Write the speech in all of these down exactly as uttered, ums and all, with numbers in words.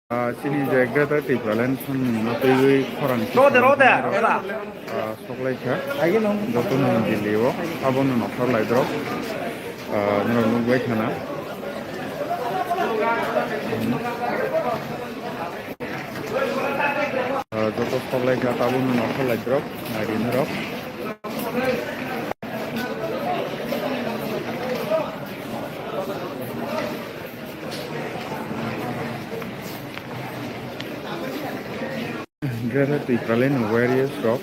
Ah, chini je Greater Tipraland samung no twiwi khorang Rode, rode, rode. Ah, soklaikha. Jotono Delhi o, abono nokhor laidrop. Ah, norok nukbai khana. Ah, joto soklaikha, abono nokhor laidrop, naidi norok. Greater Tipraland ni warriors rok,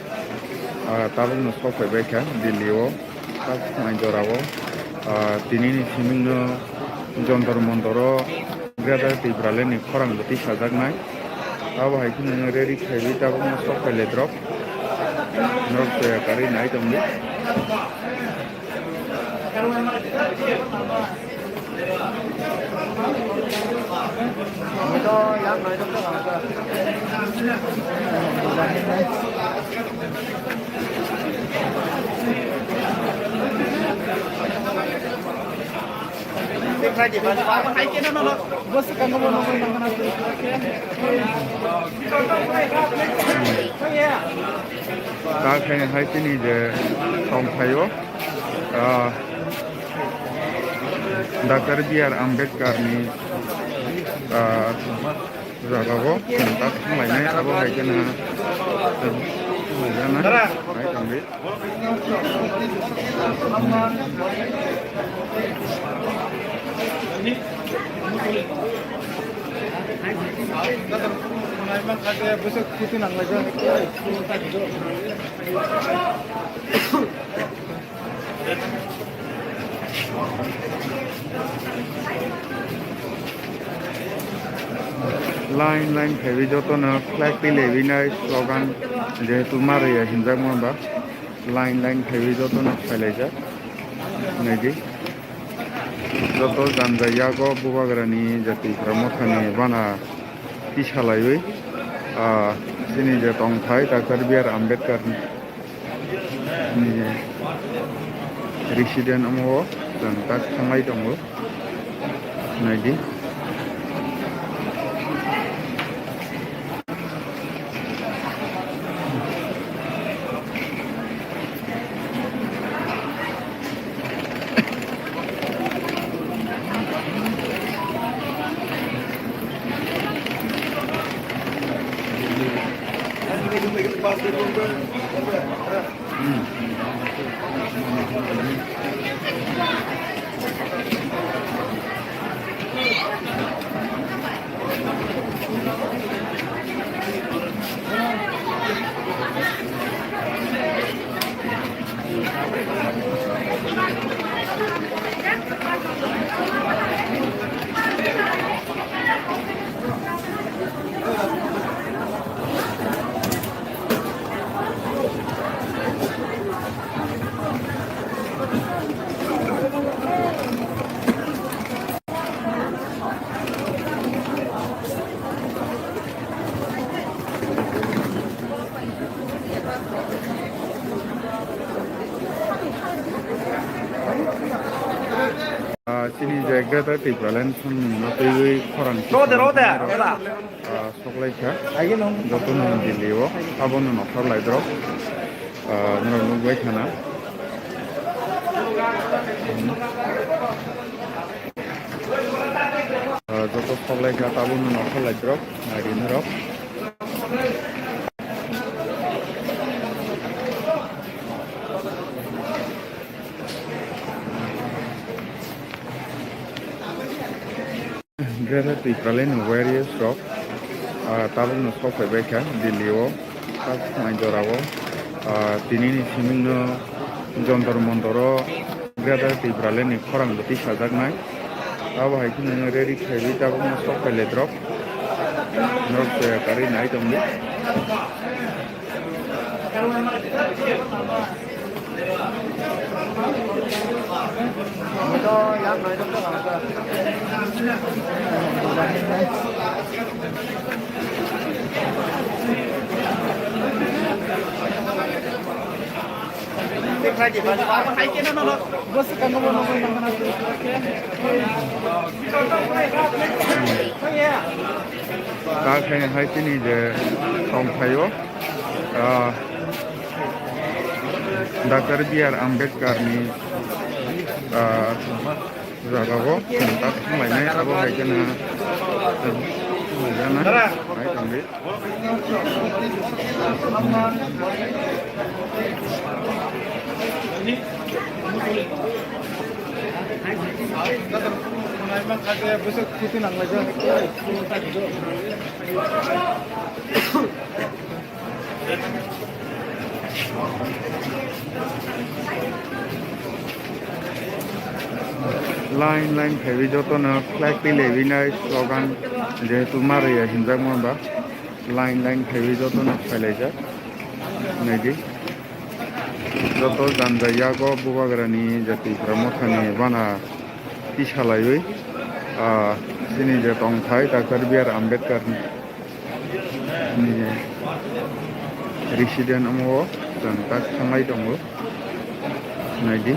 ah, tabukno sok phaibai kha Delhi o, tak phai jora o, ah, tini ni siming no Jontor Montor o Greater Tipraland ni khorang bwtwi sajaknai. Abo hai kheno rally khaiwi tabukno sok phai lai drop. Norok soya karwi nai tongdi. Ta khe hai tini je tongphaio, ah, Doctor B R Ambedkar ni, ah, jagao chwng ta thanglainai, abo hai kheno thanglaijana, hai tongdi. Line line khaiwi jotono flag twi laiwi nai slogan, jehetu ma rwya hinjakma ba line line khaiwi jotono phailaijak. Naidi, joto janja yago Bubagrani Jatipra Mothani bana tisalaiwi, ah, chini je tongthai Doctor B R Ambedkar ni resident omo o chwng tak thanglai tongo. Naidi. Ah, chini je Greater Tipraland samung no twiwi khorang Rode, rode, rode. Ah, soklaikha. Jotono Delhi o, abono nokhor laidrop. Ah, norok nukbai khana. Ah, joto soklaikha, tabukno nokhor laidrop, naidi norok. Greater Tipraland ni warriors rok, ah, tabukno sok phaibai kha Delhi o, tak phai jora o, ah, tini ni siming no Jontor Montor o Greater Tipraland ni khorang bwtwi sajaknai. Abo hai kheno rally khaiwi tabukno sok phai lai drop. Norok soya karwi nai tongdi. Ta khaina hai chini je tongthaio, ah, Doctor B R Ambedkar ni, ah, jagao chwng ta thanglainai, abo hai kheno, ah, hai tongdi. Line line phaiwi jotono flag twi laiwi nai slogan, jehetu ma rwya hinjakma ba line line phaiwi jotono phailaijak. Naidi, joto janja yago Bubagrani je Tipra Mothani bana tisalaiwi, ah, chini je tongthai Doctor B R Ambedkar ni resident omo chwng tak thanglai tongo. Naidi.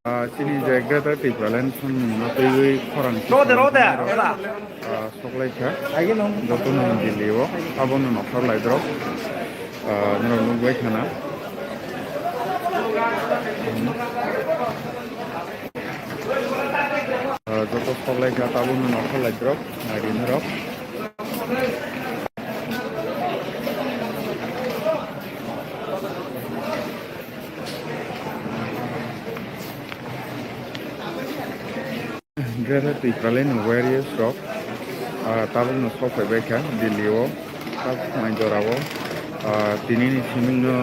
Ah, chini je Greater Tipraland samung no twiwi khorang Rode, rode, rode. Ah, soklaikha. Jotono Delhi o, abono nokhar laidrop. Ah, norok nukbai khana. Ah, joto soklaikha, abono nokhar laidrop, naidi norok. Greater Tipraland ni warriors rok, ah, tabukno sok phaibai kha Delhi o, tabuk mai jora o, ah, tini ni siming no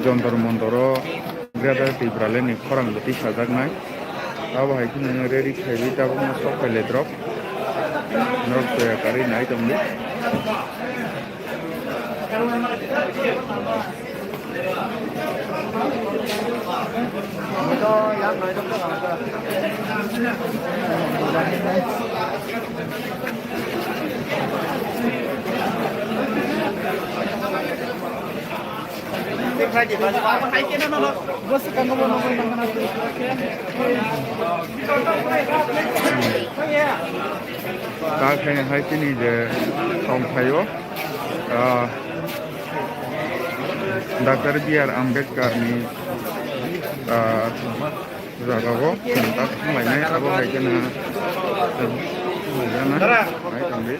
Jontor Montor o Greater Tipraland ni khorang bwtwi sajaknai. Abo hai kheno rally khaiwi tabukno sok phai lai drop. Norok soya karwi nai tongdi. Ta khaina hai chini je tongphaio, ah, Doctor B R Ambedkar ni, ah, jagao chwng ta thanglainai, abo hai kheno, ah, hai tongdi.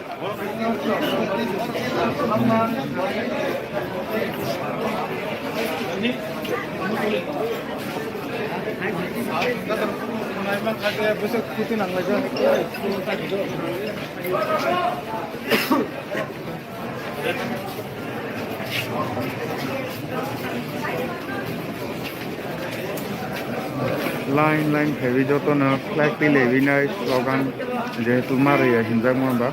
Line line phaiwi jotono flag twi laiwi nai slogan, jehetu ma rwya hinjakma ba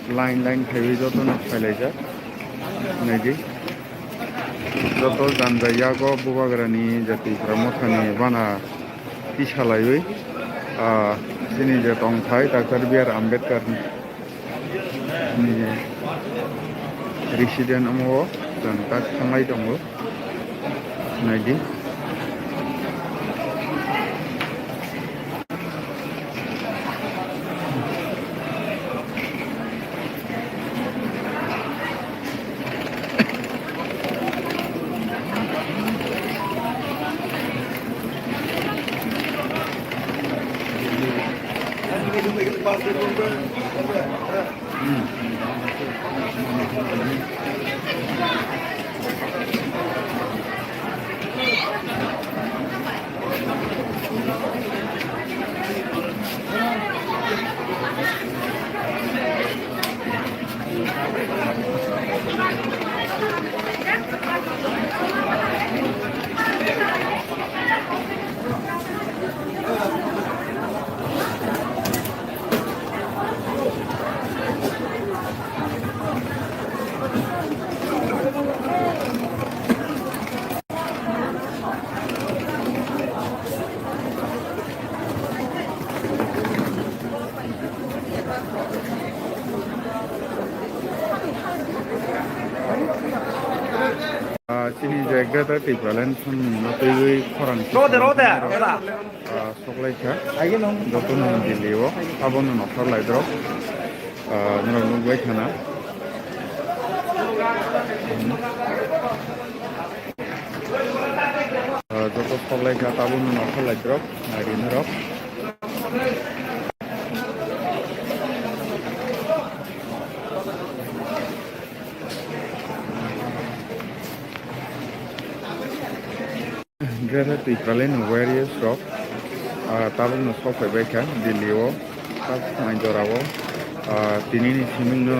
line line phaiwi jotono phailaijak. Naidi, joto janja yago Bubagrani je Tipra Mothani bana tisalaiwi, ah, chini je tongthai Doctor B R Ambedkar ni resident omo o chwng tak thanglai tongo. Naidi. Ah, chini je Greater Tipraland samung no twiwi khorang Rode, rode, rode. Ah, soklaikha. Jotono Delhi o. Abono nokhor laidrop. Ah, norok nukbai khana. Ah, joto soklaikha, tabukno nokhor laidrop, naidi norok. Greater Tipraland ni warriors rok, ah, tabukno sok phaibai kha Delhi o, tak mai jora o, ah, tini ni siming no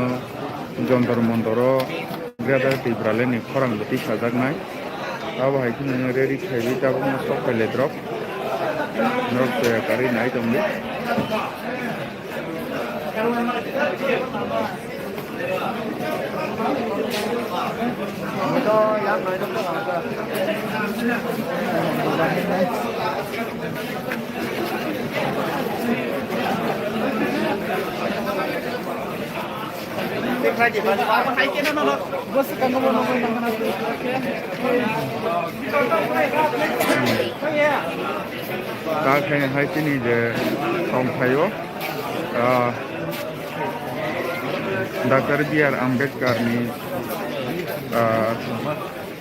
Jontor Montor o Greater Tipraland ni khorang bwtwi sajaknai. Abo hai kheno ready khaiwi tabukno sok phai le drop. Norok soya karwi nai tongdi. Ta khe hai chini je tongphaio, ah, Doctor B R Ambedkar ni, ah,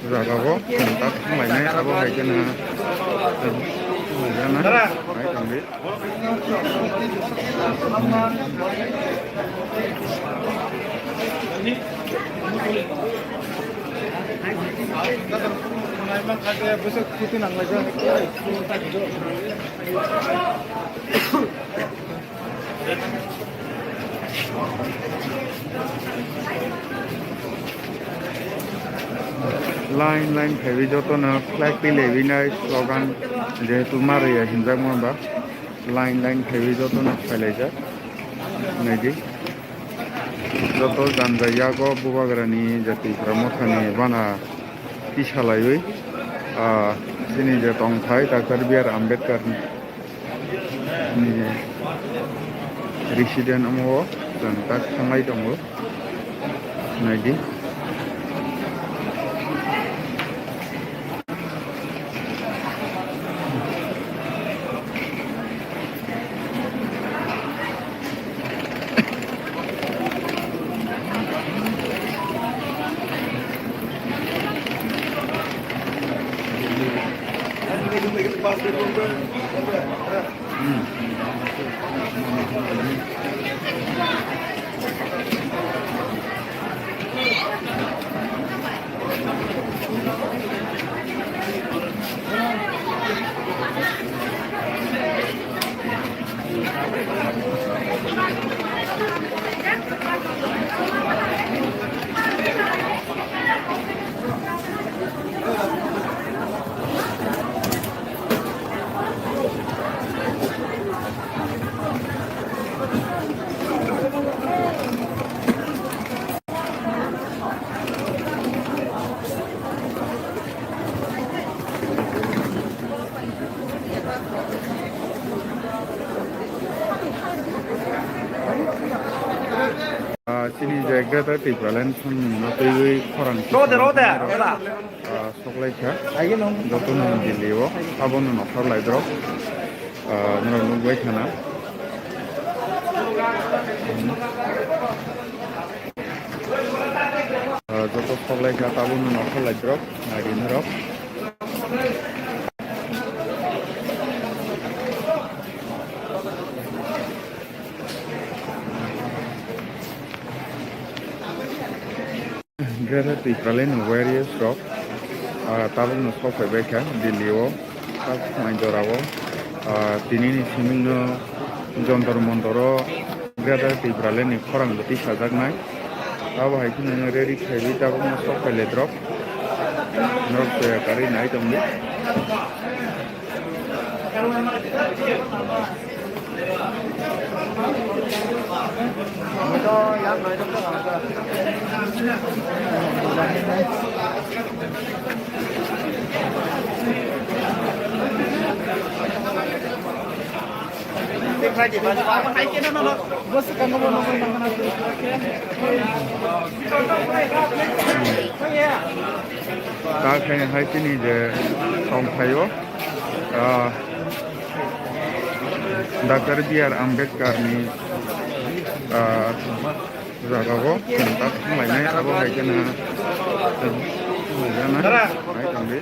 jagao chwng ta thanglainai, abo hai kheno, ah, nai tongdi. Line line khaiwi jotono flag twi laiwi nai slogan, jehetu ma rwya hinjakma ba line line khaiwi jotono phailaijak. Naidi, joto janja yago Bubagrani je Tipra Mothani bana tisalaiwi, ah, chini je tongthai Doctor B R Ambedkar ni resident omo o chwng tak thanglai tongo. Naidi. Ah, chini je Greater Tipraland samung no twiwi khorang Rode, rode, rode. Ah, soklaikha. Jotono Delhi o, abono nokhor laidrop. Ah, norok nukbai khana. Ah, joto soklaikha, tabukno nokhor laidrop, naidi norok. Greater Tipraland warriors rok, ah, tabukno sok phaibai kha Delhi o, tak phnai jora o, ah, tini ni siming no Jantar Mantar o Greater Tipraland ni khorang bwtwi sajaknai. Abo hai kheno ready khaiwi tabukno sok phai lai drop. Norok soya karwi nai tongdi. Ta khe hai chini je tong phaio, ah, Doctor B R Ambedkar ni, ah, jaga o chwng tak thanglainai, abo hai kheno chwng thanglaijana, nai tongdi.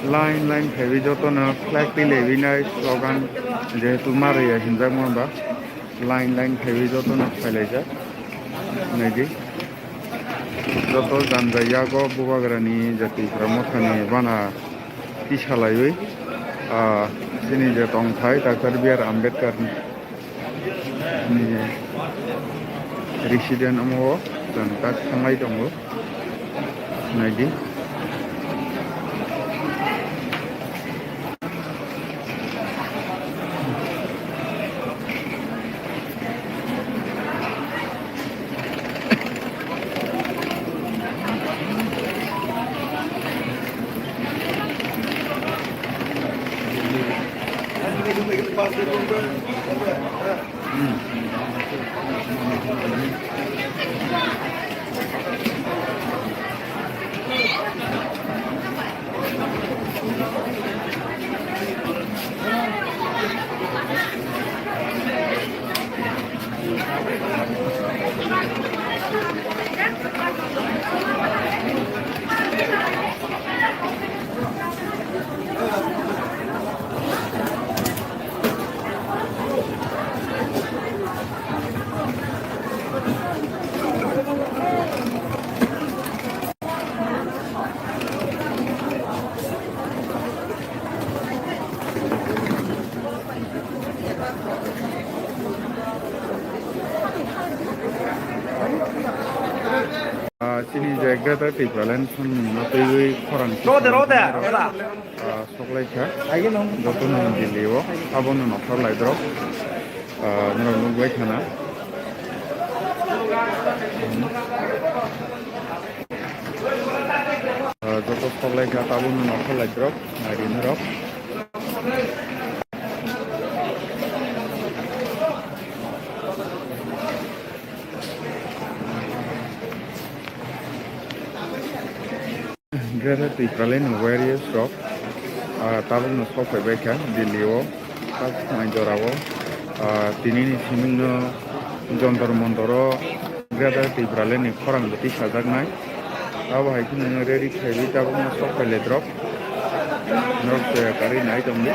Line line khaiwi jotono flag twilaiwi nai slogan, jehetu ma rwya hinjakma ba. Line line khaiwi jotono phailaijak. Naidi. Joto janja yago Bubagrani je Tipra Mothani bana tisalaiwi, ah, chini je tongthai Doctor B R Ambedkar ni resident omo o chwng tak thanglai tongo. Naidi. Ah, chini je Greater Tipraland samung no twiwi khorang Rode, rode, ela. Ah, soklaikha. Jotono Delhi o, abono nokhor laidrop. Ah, norok nukbai khana. Ah, joto soklaikha, abono nokhor laidrop, naidi norok. Greater Tipraland warriors rok, ah, tabukno sok phaibai kha Delhi o, tak phnai jora o, ah, tini ni siming no Jantar Mantar o Greater Tipraland ni khorang bwtwi sajaknai. Abo hai kheno ready khaiwi tabukno sok phai lai drop. Norok soya karwi nai tongdi.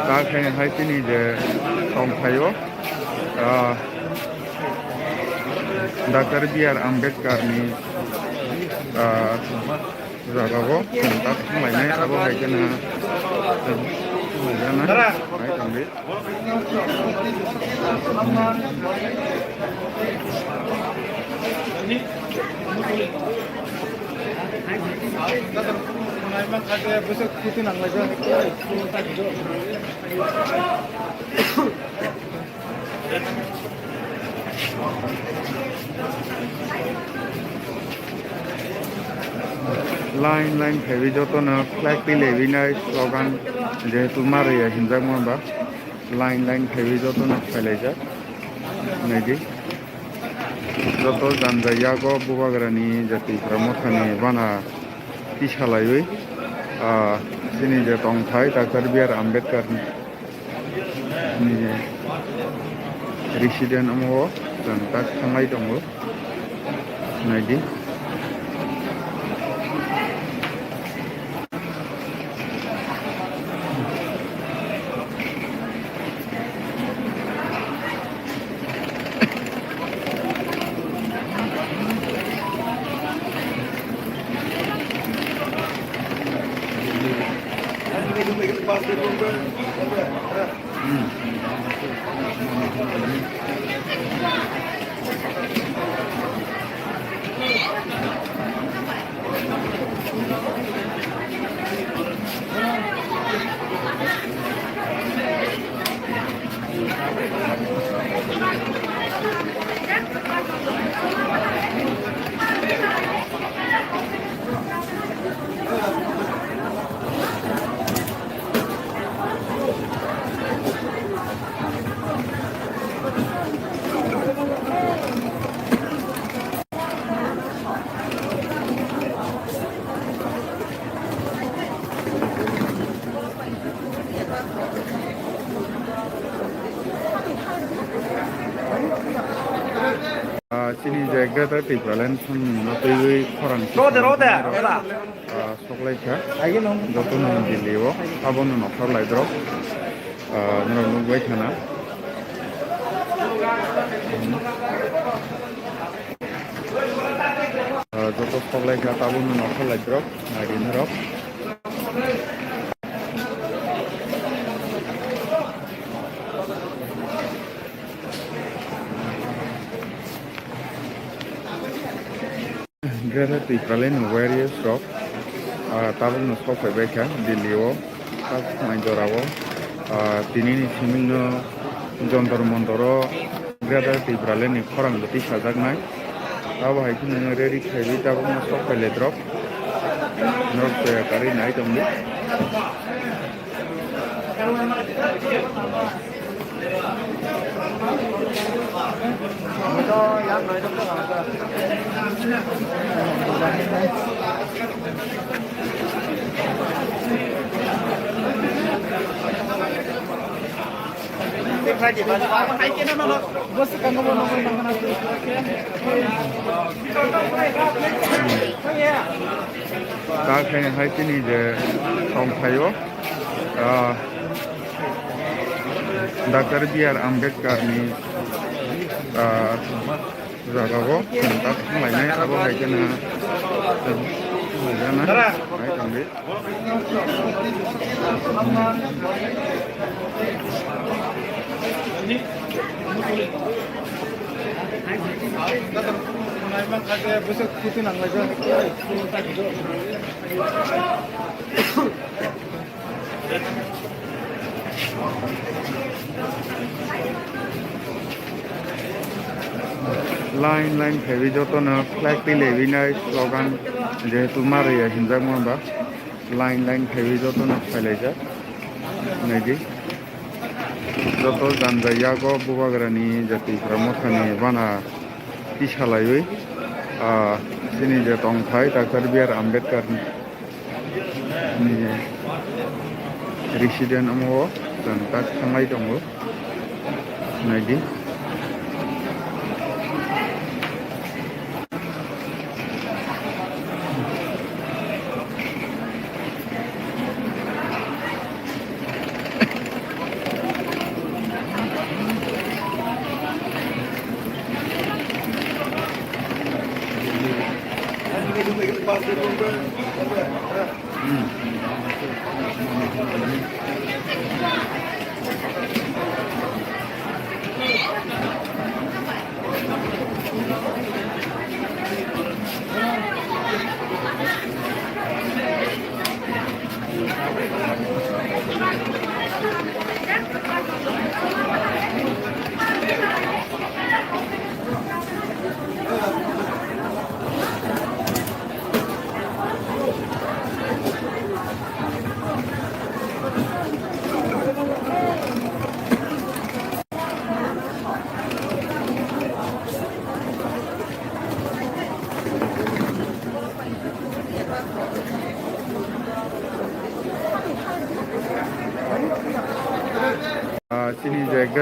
Ta khe hai chini je tong phaio, ah, Doctor B R Ambedkar ni, ah, jaga o chwng tak thanglainai, abo hai kheno chwng thanglaijana, nai tongdi. Line line phaiwi jotono flag twi laiwi nai slogan, jehetu Marwia hinjakma ba line line phaiwi jotono phailaijak. Naidi, joto janja yago Bubagrani je Tipra Mothani bana tisalaiwi, ah, chini je tongthai Doctor B R Ambedkar ni resident omo o chwng tak thanglai tongo. Naidi. Ah, chini je Greater Tipraland samung no twiwi khorang Rode, rode, eba. Ah, soklaikha. Jotono Delhi o, abono nokhar laidrop. Ah, norok nukbai khana. Ah, joto soklaikha, abono nokhar laidrop, naidi norok. Greater Tipraland ni warriors rok, ah, tabukno sok phaibai kha Delhi o, tak phai jora o, ah, tini ni siming no Jantar Mantar o Greater Tipraland ni khorang bwtwi sajaknai. Abo hai kheno rally khaiwi tabukno sok phai lai drop. Norok soya karwi nai tongdi. Ta khe hai chini je tongphaio, ah, Doctor B R Ambedkar ni, ah, jaga o chwng ta thanglainai, abo hai kheno chwng thanglaijana hai tongdi. Line line phaiwi jotono flag twi laiwi nai slogan, jehetu Marwia hinjakma ba line line phaiwi jotono phailaijak. Naidi, joto janja yago Bubagrani je Tipra Mothani bana tisalaiwi, ah, chini je tongthai Doctor B R Ambedkar ni resident omo o chwng tak thanglai tongo. Naidi.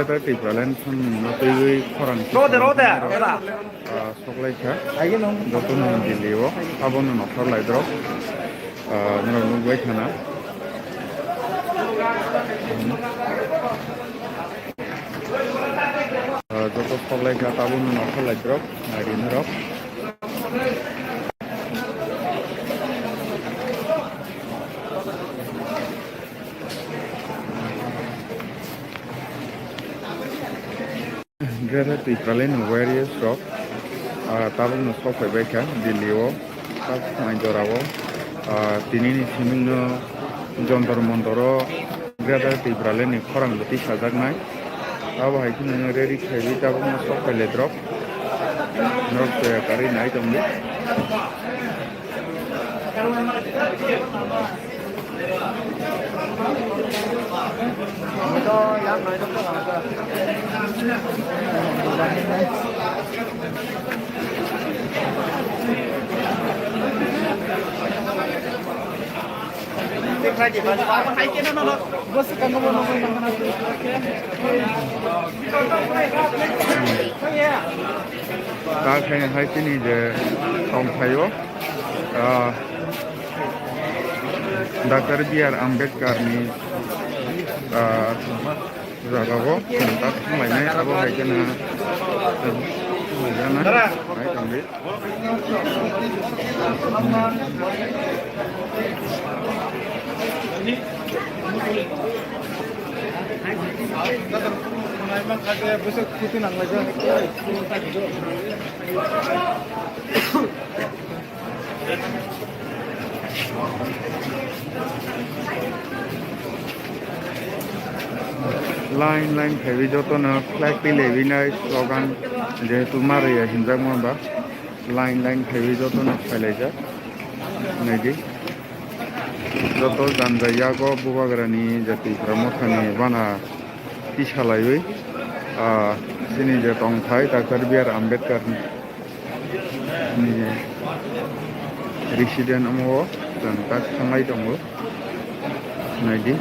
Tipraland samung no twiwi khorang Rode, rode, rode. Ah, soklaikha. Jotono Delhi o. Abono nokhor laidrop. Ah, norok nukbai khana. Ah, joto soklaikha, abono nokhor laidrop. Naidi norok. Greater Tipraland ni warriors rok, ah, tabukno sok phaibaikha Delhi o, tak phnai jora o, ah, tinini simingno Jontor Montor o Greater Tipraland ni khorang bwtwi sajaknai. Abo hai kheno rally khaiwi tabukno sok phailaidrop. Norok soya karwi nai tongdi. Ta khe hai tini je tongphaio, ah, Doctor B R Ambedkar ni, ah, jaga o chwng ta thanglainai, abo hai kheno thanglainai, hai tongdi. Line, line khaiwi jotono flag twi laiwi nai slogan, jehetu ma rwya hinjakma ba line, line khaiwi jotono phailaijak. Naidi, joto janja yago Bubagrani je Tipra Mothani bana tisalaiwi, ah, chini je tongthai Doctor B R Ambedkar ni resident omo o chwng tak thanglai tongo. Naidi.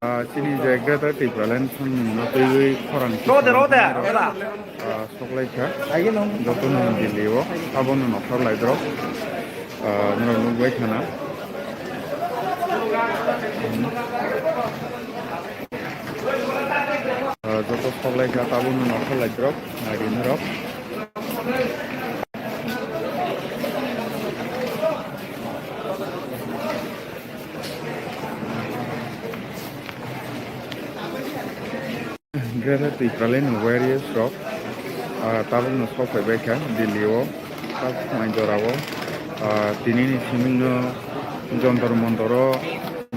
Ah, chini je Greater Tipraland samung no twiwi khorang Rode, rode, rode. Ah, soklaikha. Jotono Delhi o, abono nokhor laidrop. Ah, norok nukbai khana. Ah, joto soklaikha, abono nokhor laidrop, naidi norok. Greater Tipraland ni warriors rok, ah, tabukno sok phaibaikha Delhi o, tak phnai jora o, ah, tinini simingno Jontor Montor o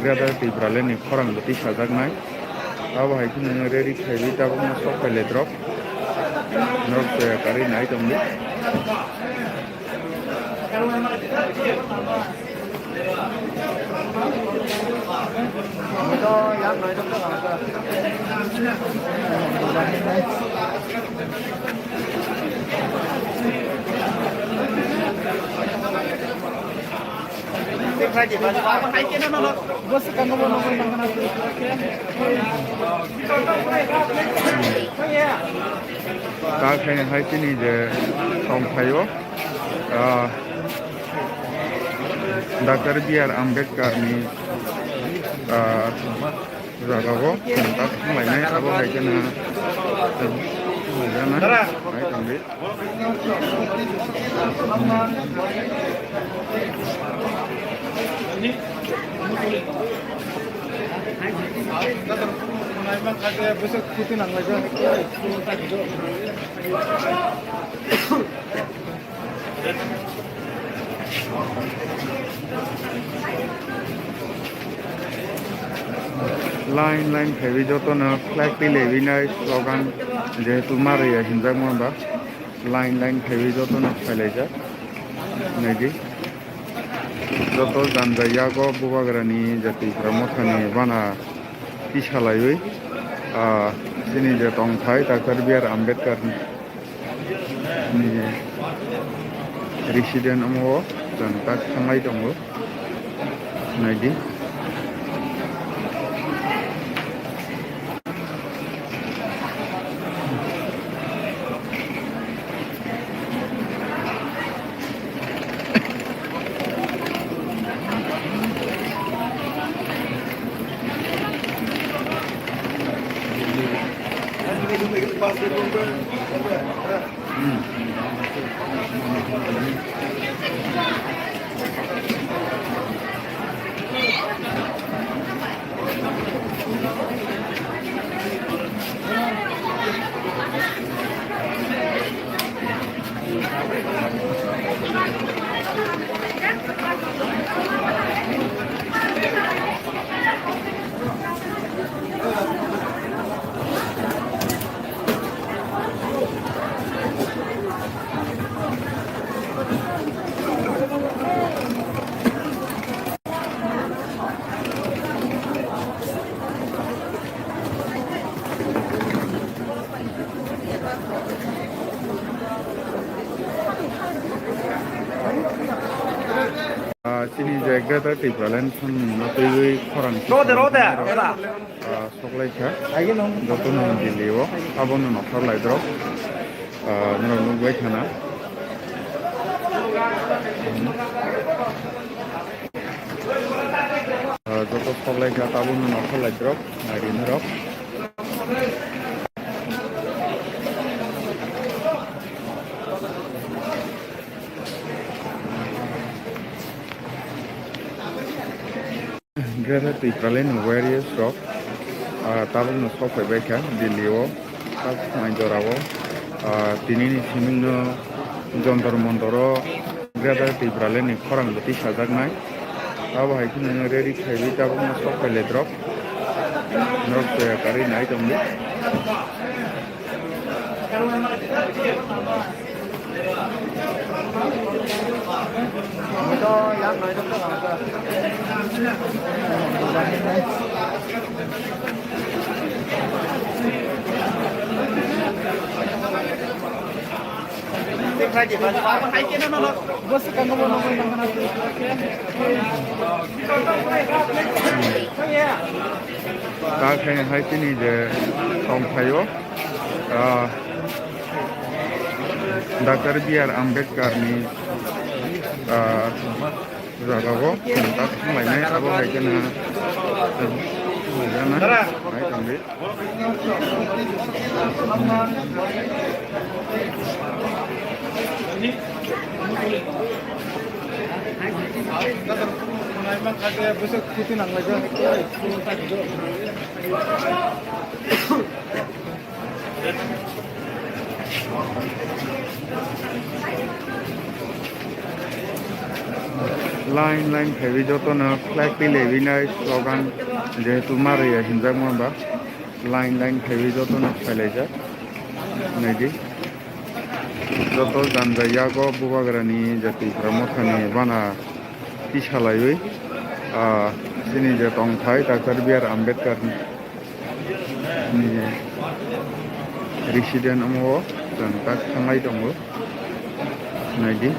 Greater Tipraland ni khorang bwtwi sajaknai. Abo hai kheno rally khaiwi tabukno sok phailaidrop. Norok soya karwi nai tongdi. Ta khe hai chini je tongphaio, ah, Doctor B R Ambedkar ni, ah, jaga o chwng ta thanglainai, abo hai kheno chwng thanglaijana hai tongdi. Line line phaiwi jotono flag twi laiwi nai slogan, jehetu ma rwya hinjakma ba line line phaiwi jotono phailaijak. Naidi, joto janja yago Bubagrani je Tipra Mothani bana tisalaiwi, ah, chini je tongthai Doctor B R Ambedkar ni resident omo o chwng tak thanglai tongo. Naidi. Ah, chini je Greater Tipraland samung no twiwi khorang Rode, rode, rode. Ah, soklaikha. Jotono Delhi o. Abono nokhar laidrop. Ah, norok nukbai khana. Ah, joto soklaikha, abono nokhar laidrop. Naidi norok. Greater Tipraland ni warriors rok, ah, tabukno sok phaibaikha Delhi o, tabuk phainai jora o, ah, tinini simingno Jontor Montor o Greater Tipraland ni khorang bo tisajaknai. Abo hai kheno rally khaiwi tabukno sok phailaidrop. Norok soya karwi nai tongdi. Ta khe hai chini je tongphaio, ah, Doctor B R Ambedkar ni, ah, jaga o chwng tak thanglainai, abo hai kheno chwng thanglaijana hai tongdi. Line line phaiwi jotono flag twi laiwi nai slogan, jehetu ma rwya hinjakma ba line line phaiwi jotono phailaijak. Naidi, joto janja yago Bubagrani je Tipra Mothani bana tisalaiwi, ah, chini je tongthai Doctor B R Ambedkar ni resident omo o chwng tak thanglai tongo. Naidi.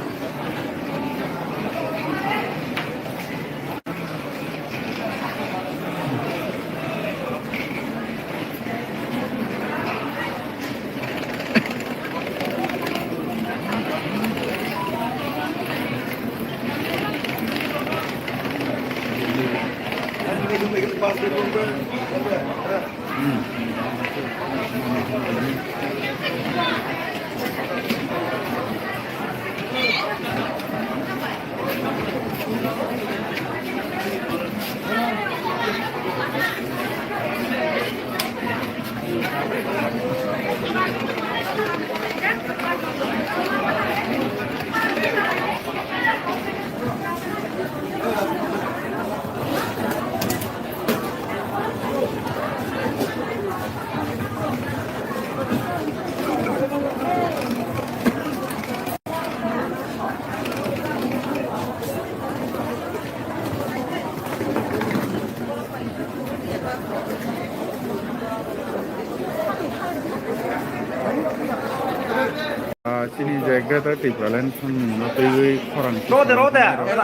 Ah, chini je Greater Tipraland samung no twiwi khorang Rode, rode, rode.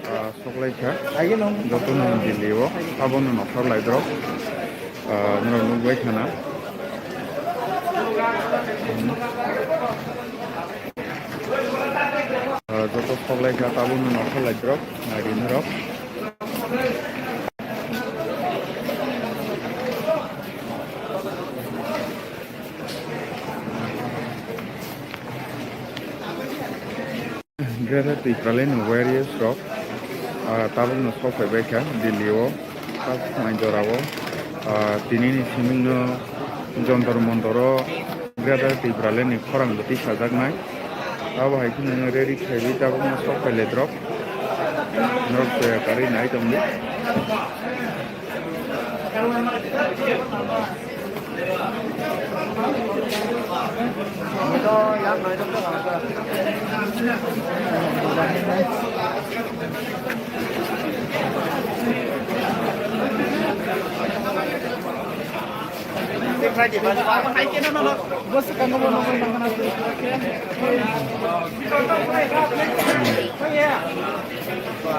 Ah, soklaikha. Joto no Delhi o, abono nokar laidrok. Ah, norok nukbai khana. Ah, joto soklaikha, tabukno nokha laidrok, naidi norok. Greater Tipraland ni warriors rok, ah, tabukno sok phaibaikha Delhi o. Tabuk mai jorao, ah, tinini simingno Jontor Montoro Greater Tipraland ni khorang bwtwi sajaknai. Abo hai kheno ready khaiwi tabukno sok phai laidrok. Norok soya karwi nai tongdi.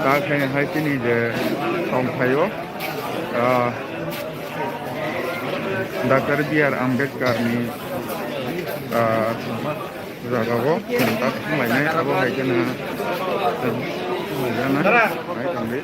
Ta khe hai chini je tongphaio, ah, Doctor B R Ambedkar ni, ah, jagao chwng ta thanglainai, abo hai kheno, ah, thanglainai, hai tongdi.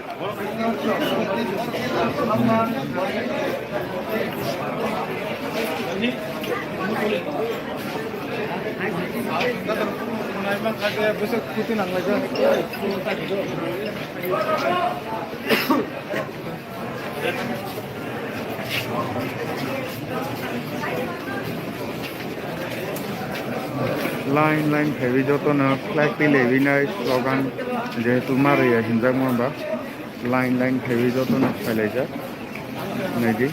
Line line phaiwi jotono flag twi laiwi nai slogan, jehetu ma rwya hinjakma ba line line phaiwi jotono phailaijak. Naidi,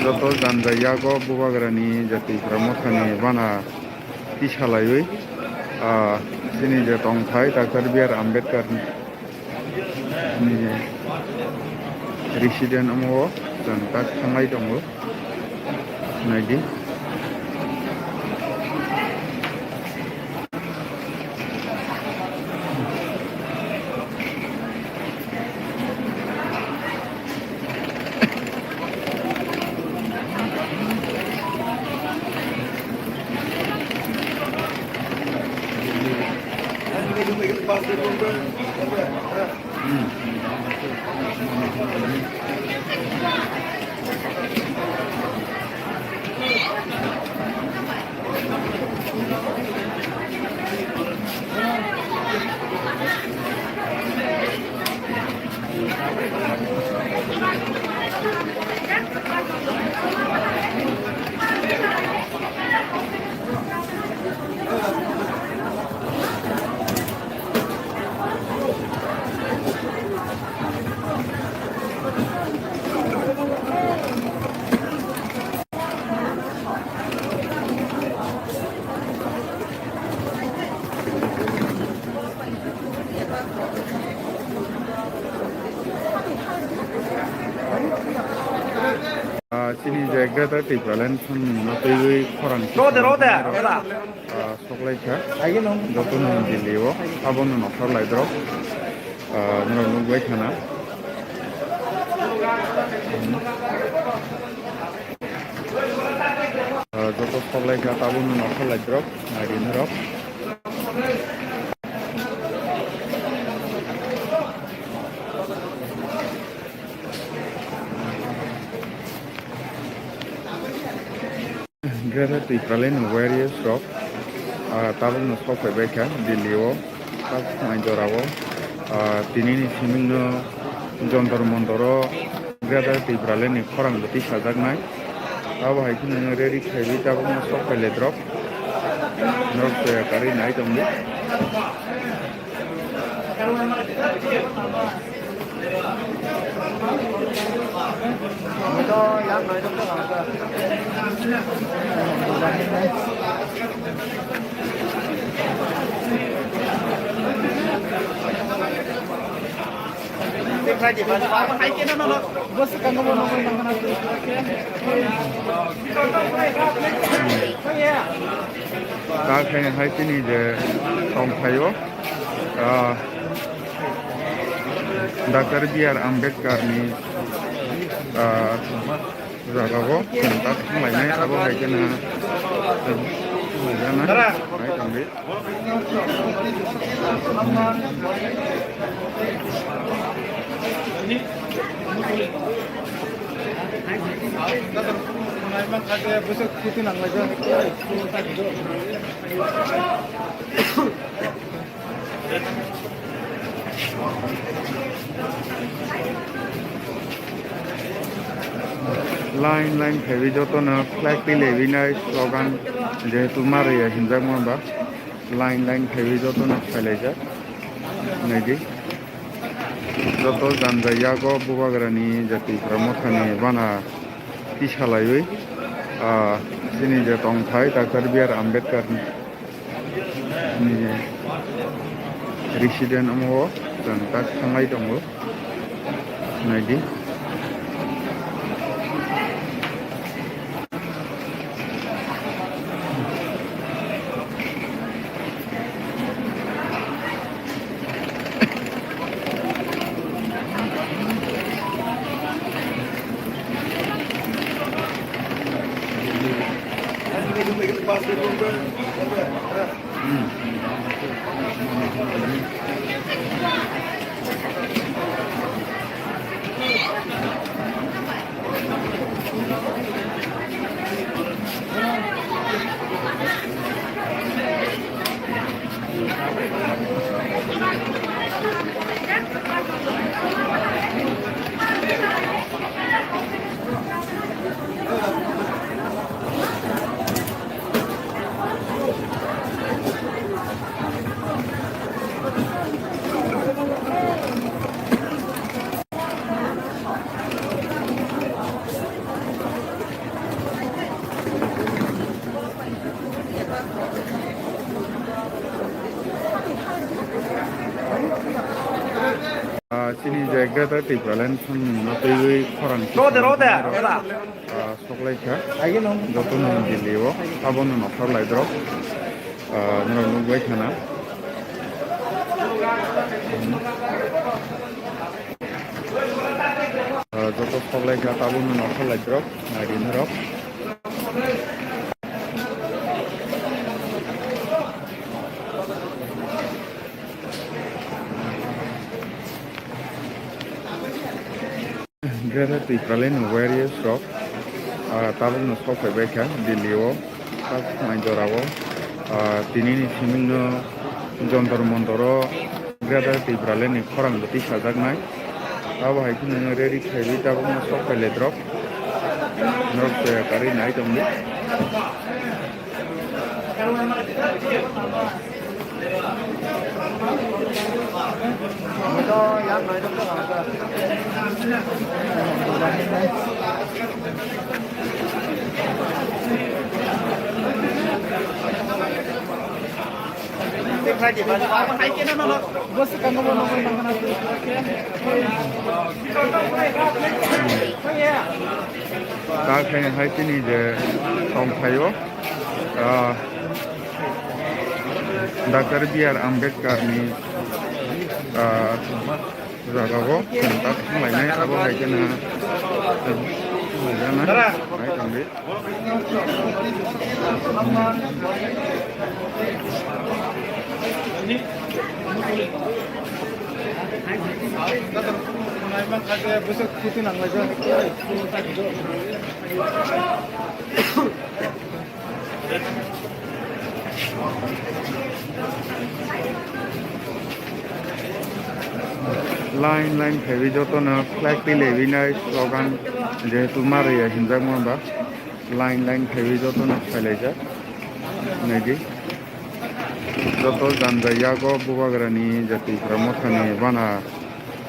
joto janja yago Bubagrani je Tipra Mothani bana tisalaiwi, ah, chini je tongthai Doctor B R Ambedkar ni resident omo o chwng tak thanglai tongo. Naidi. Ah, chini je Greater Tipraland samung no twiwi khorang Rode, rode, rode. Ah, soklaikha. Jotono Delhi o, abono nokar laidrok. Ah, norok nukbai khana. Ah, joto soklaikha, tabukno nokar laidrok, naidi norok. Tipraland warriors rok, ah, tabukno sok phaibai kha Delhi o, tabuk mai jora o, ah, tinini simingno Jontor Montor o Greater Tipraland ni khorang bo tisajaknai. Abo hai kheno ready khaiwi tabukno sok phai le drop. Norok soya karwi nai tongdi. Ta khe hai chini je tongphaio, ah, Doctor B R Ambedkar ni, ah, jaga o chwng ta thanglainai, abo hai khe no, ah, hai tongdi. Line line phaiwi jotono flag twilaiwinai slogan, jehetu Marwia hinjakma ba. Line line phaiwi jotono phailaijak. Naidi. Joto janja yago Bubagrani je Tipra Mothani bana tisalaiwi, ah, chini je tongthai Doctor B R Ambedkar ni resident omo o chwng tak thanglai tongo. Naidi. Ah, chini je Greater Tipraland samung no twiwi khorang Rode, rode, rode. Ah, soklaikha. Jotono Delhi o, abono nokha laidrok. Ah, norok nukbai khana. Ah, joto soklaikha, abono nokha laidrok, naidi norok. Greater Tipraland ni warriors rok, ah, tabukno sok phaibai kha Delhi o, tabuk mai jora o, ah, tinini simingno Jontor Montor o Greater Tipraland ni khorang bo tisajaknai. Abo hai kheno rally khaiwi tabukno sok phai le drop. Norok soya karwi nai tongdi. Ta khe hai chini je tong phaio, ah, Doctor B R Ambedkar ni, ah, jaga o chwng ta thang lainai, abo hai khe no, ah, thang lainai, hai tong di. Line line phaiwi jotono flag twi laiwi nai slogan, jehetu Maraya hinjakma ba line line phaiwi jotono phailaijak. Naidi, joto janja yago Bubagrani je Tipra Mothani bana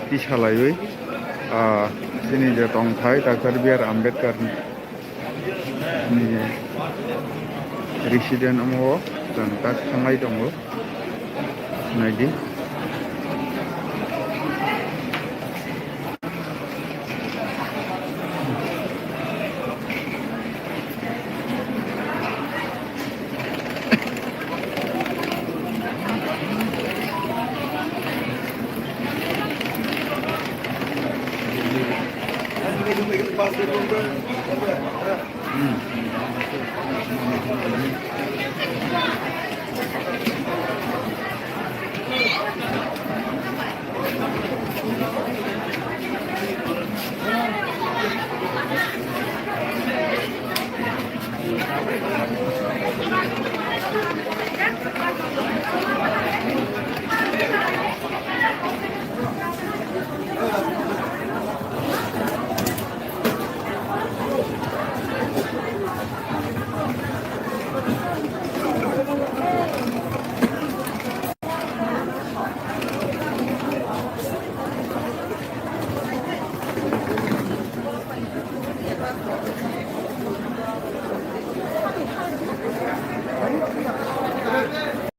tisalaiwi, ah, chini je tongthai Doctor B R Ambedkar ni resident omo o chwng tak thanglai tongo. Naidi.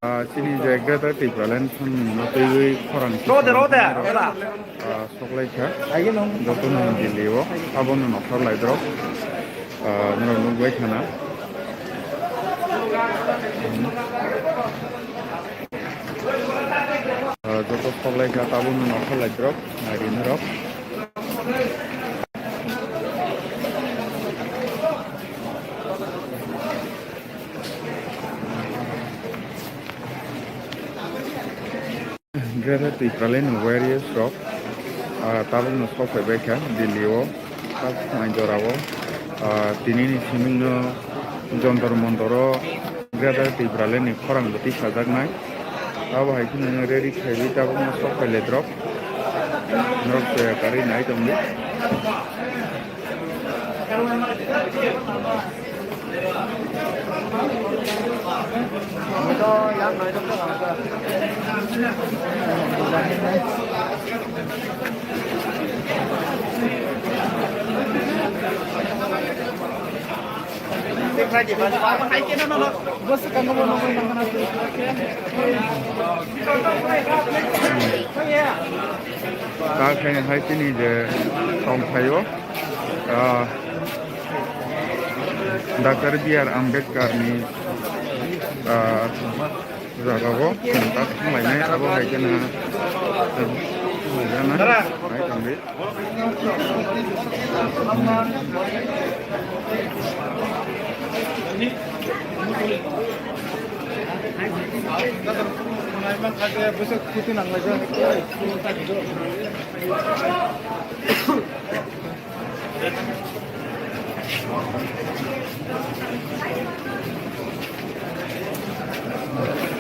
Ah, chini je Greater Tipraland samung no twiwi khorang Rode, rode, rode. Ah, soklaikha. Jotono Delhi o. Abono nokhor laidrop. Ah, norok nukbai khana. Ah, joto soklaikha, abono nokhor laidrop. Naidi norok. Greater Tipraland ni warriors rok, ah, tabukno sok phaibai kha Delhi o, tabuk mai jora o, ah, tini ni simi no Jantar Mantar o Greater Tipraland ni khorang bo tisajaknai. Abo hai kheno rally khaiwi tabukno sok phai le drop. Norok soya karwi nai tongdi. Ta khe hai chini je tongphaio, ah, Doctor B R Ambedkar ni, ah, jaga o chwng ta thanglainai, abo hai kheno, ah, hai tongdi.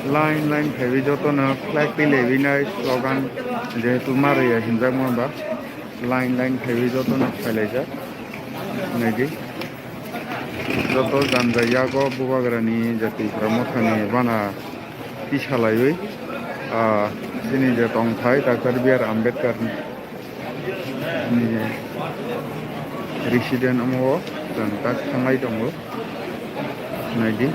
Line line phaiwi jotono flag twi laiwi nai slogan, jehetu Maraya hinjakma ba line line phaiwi jotono phailaijak. Naidi, joto janja yago Bubagrani je Tipra Mothani bana tisalaiwi, ah, chini je tongthai Doctor B R Ambedkar ni resident omo o chwng tak thanglai tongo. Naidi.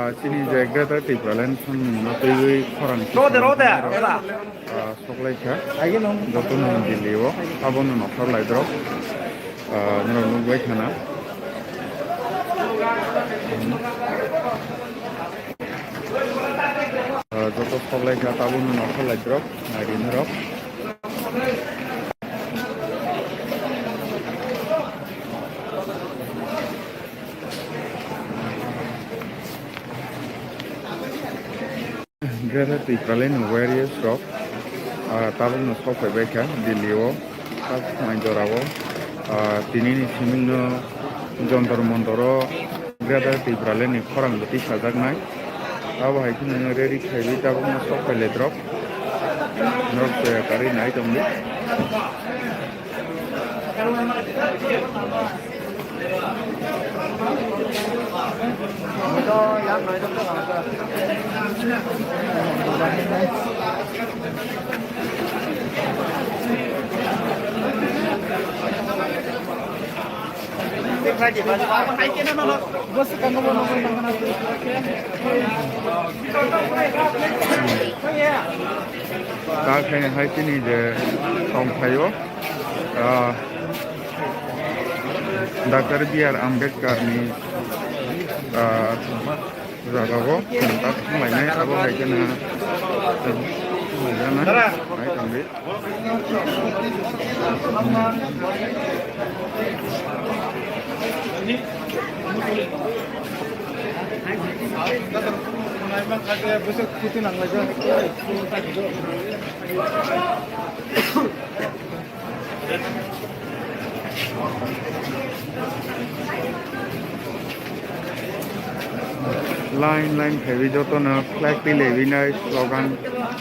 Ah, chini je Greater Tipraland samung no twiwi khorang Rode, rode, rode. Ah, soklaikha. Jotono Delhi o, abono nokhor laidrop. Ah, norok nukbai khana. Ah, joto soklaikha, abono nokhor laidrop, naidi norok. Greater Tipraland ni warriors rok, ah, tabukno sok phaibaikha Delhi o, tabuk mai jora o, ah, tini ni siming no Jontor Montor o Greater Tipraland ni khorang bwtwi sajaknai. Abo hai kheno rally khaiwi tabukno sok phailaidrop. Norok soya karwi nai tongdi. Ta khe hai chini je tongphaio, ah, Doctor B R Ambedkar ni, ah, jagao chwng ta thanglainai, abo hai kheno chwng thanglaijana hai tongdi. Line line phaiwi jotono flag twi laiwi nai slogan,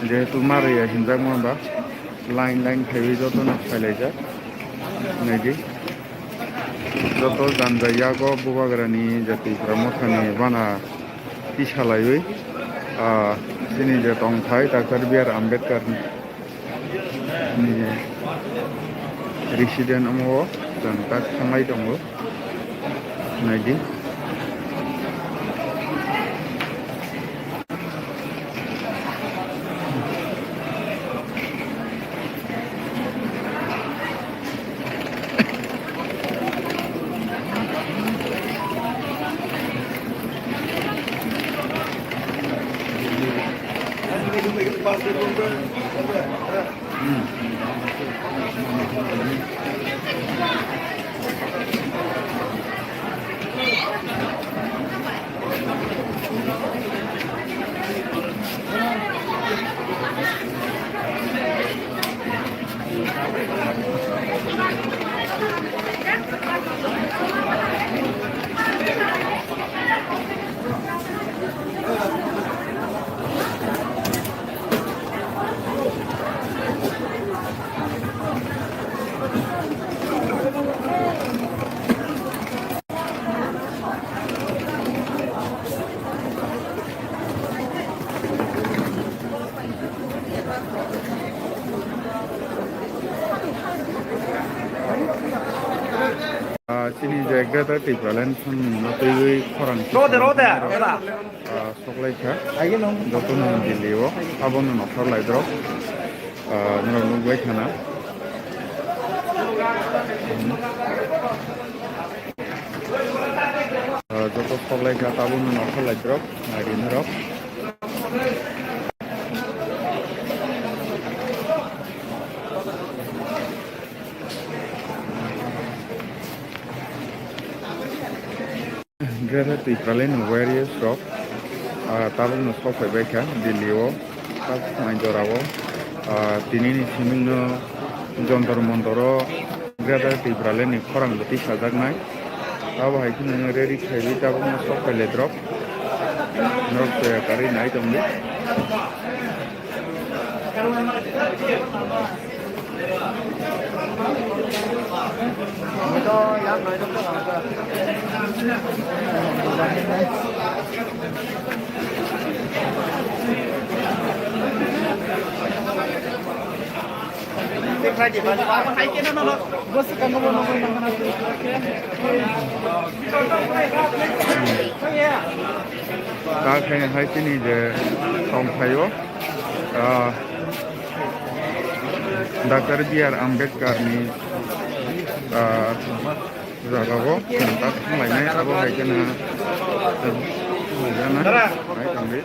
jehetu ma rwya hinjakma ba line line phaiwi jotono phailaijak. Naidi, joto janja yago Bubagrani je Tipra Mothani bana tisalaiwi, ah, chini je tongthai Doctor B R Ambedkar ni resident omo o chwng tak thanglai tongo. Naidi. Ah, chini je Greater Tipraland samung no twiwi khorang Rode, rode, rode. Ah, soklaikha. Jotono Delhi o, abono nokhor laidrop. Ah, norok nukbai khana. Ah, joto soklaikha, abono nokhor laidrop, naidi norok. Greater Tipraland ni warriors rok, ah, tabukno sok phaibaikha Delhi o, tabuk mai jora o, ah, tini ni siming no Jontor Montor o Greater Tipraland ni khorang bwtwi sajaknai. Abo hai kheno rally khaiwi tabukno sok phailaidrop. Norok soya karwi nai tongdi. Ta khe hai chini je tongphaio, ah, Doctor B R Ambedkar ni, ah, jaga o chwng ta thanglainai, abo hai kheno, ah, hai tongdi.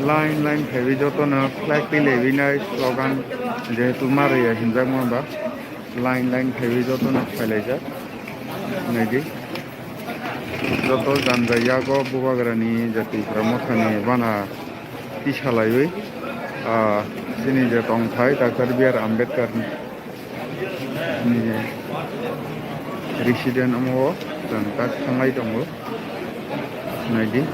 Line line phaiwi jotono flag twi laiwi nai slogan, jehetu ma rwya hinjakma ba line line phaiwi jotono phailaijak. Naidi, joto janja yago Bubagrani je Tipra Mothani bana tisalaiwi, ah, chini je tongthai Doctor B R Ambedkar ni resident omo o chwng tak thanglai tongo. Naidi.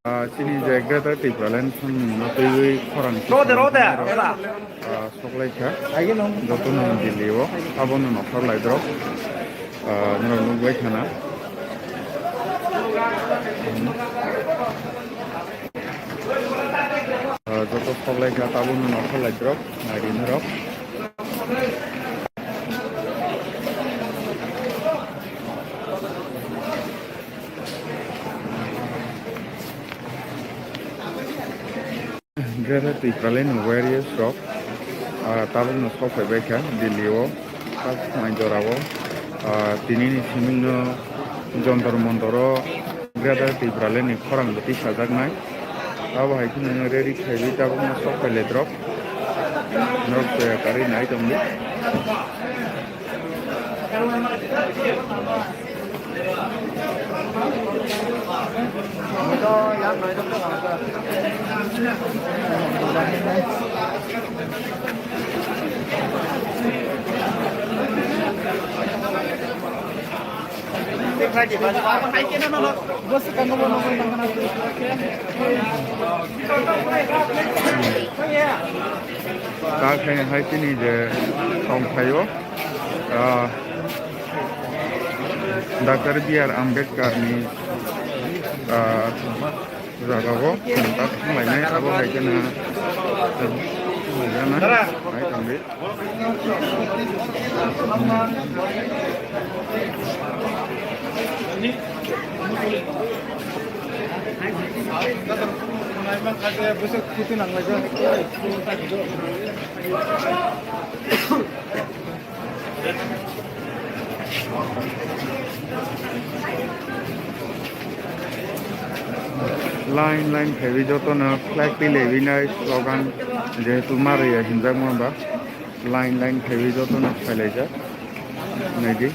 Ah, chini je Greater Tipraland samung no twiwi khorang Rode, rode, rode. Ah, soklaikha. Jotono Delhi o, abono nokar laidrok. Ah, norok nukbai khana. Ah, joto soklaikha, abono nokar laidrok, naidi norok. Greater Tipraland ni warriors rok, ah, tabukno sok phaibaikha Delhi o, tak khwnai jora o, ah, tinini siming no Jontor Montor o Greater Tipraland ni khorang bo tisajaknai. Abo hai kheno rally khaiwi tabukno sok phailaidrok. Norok toya karwi nai tongdi. Ta khe hai chini je tongphaio, ah, Doctor B R Ambedkar ni, ah, jaga o tak thanglainai, abo hai kheno, ah, hai tongdi. Line line phaiwi jotono flag twi laiwi nai slogan, jehetu ma rwya hinjakma ba line line phaiwi jotono phailaijak. Naidi,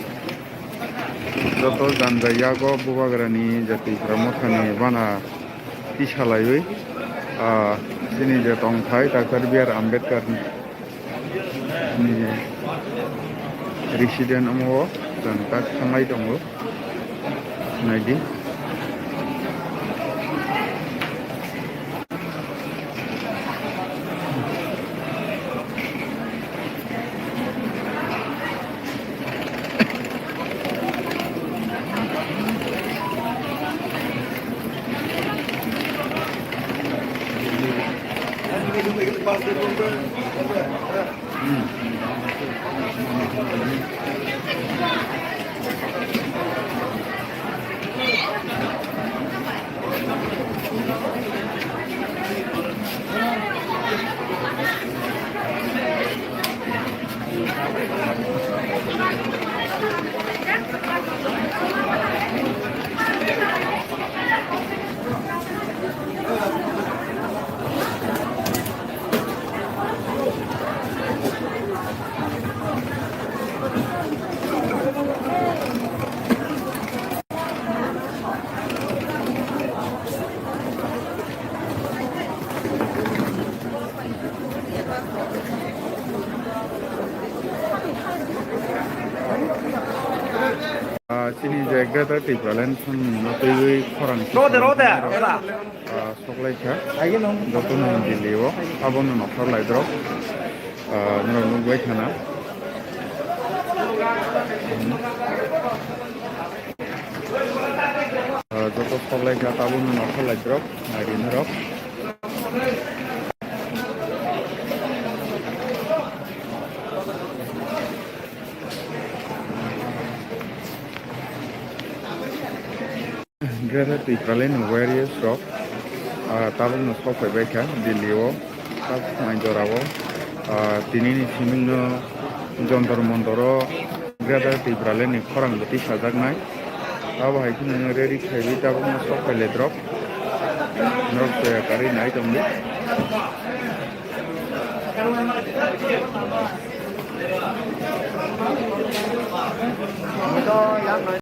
joto janja yago Bubagrani je Tipra Mothani bana tisalaiwi, ah, chini je tongthai Doctor B R Ambedkar ni resident omo o chwng tak thanglai tongo. Naidi. Ah, chini je Greater Tipraland thani no twiwi khorang Rode, rode, rode. Ah, soklaikha. Jotono Delhi o, abono nokhor laidrok. Ah, norok nukbai khana. Hmm. Ah, joto soklaikha, abono nokhor laidrok, naidi norok. Greater Tipraland ni warriors rok, ah, tabukno sok phaibaikha Delhi o, tabuk phunaini jora o, ah, tini ni siming no Jontor Montor o Greater Tipraland ni khorang bwtwi sajaknai. Abo hai kheno rally khaiwi tabukno sok phai le drop. Norok toya karwi nai tongdi.